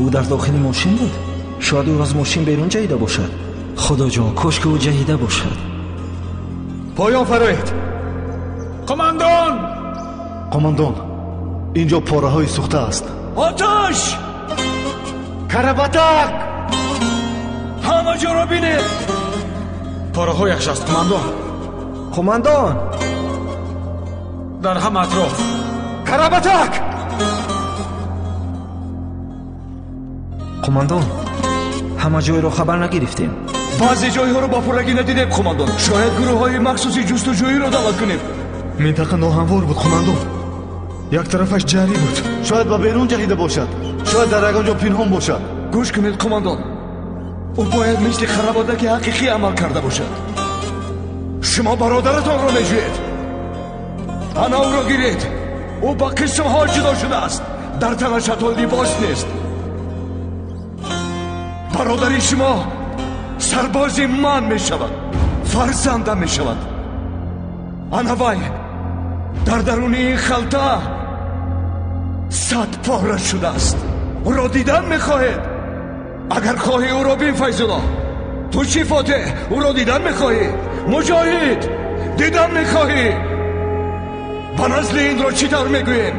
Ӯ дар дохили мошин буд. Шояд ӯ аз мошин берун ҷаҳида бошад. Худоҷон, кош ки ӯ ҷаҳида бошад. Поён фароед. Қумандон! Қумандон, инҷо пораҳои сӯхта аст. Оташ! Карабатак! Ҳама ҷоро бинед. Пораҳояш аст, қумандон. Қумандон! Дар ҳама атроф. Карабатак! Қумандон, ҳама ҷойро хабар нагирифтем. Баъзе ҷойҳоро ба пуррагӣ надидем, қумандон. Шояд гурӯҳҳои махсуси ҷустуҷӯиро даъват кунем. Минтақа ноҳамвор буд, қумандон. Як тарафаш ҷарӣ буд. Шояд ба берун ҷаҳида бошад. Шояд дар ягон ҷо пинҳон бошад. Гӯш кунед, қумандон. Ӯ бояд мисли харободаки ҳақиқӣ амал карда бошад. Шумо бародаратонро меҷӯед. Ана ӯро гиред. Ӯ ба қисмҳо ҷудо шудааст. Дар танаш ҳатто либос нест. Бародари шумо сарбози ман мешавад, фарзандам мешавад. Ана вай дар даруни ин халта 100 пора шудааст. Ӯро дидан мехоҳед? Агар хоҳӣ ӯро бин, Файзулло. Ту чӣ, Фотеҳ, ӯро дидан мехоҳӣ? Муҷоҳид, дидан мехоҳӣ? Ба назли инро чӣ тавр мегӯем?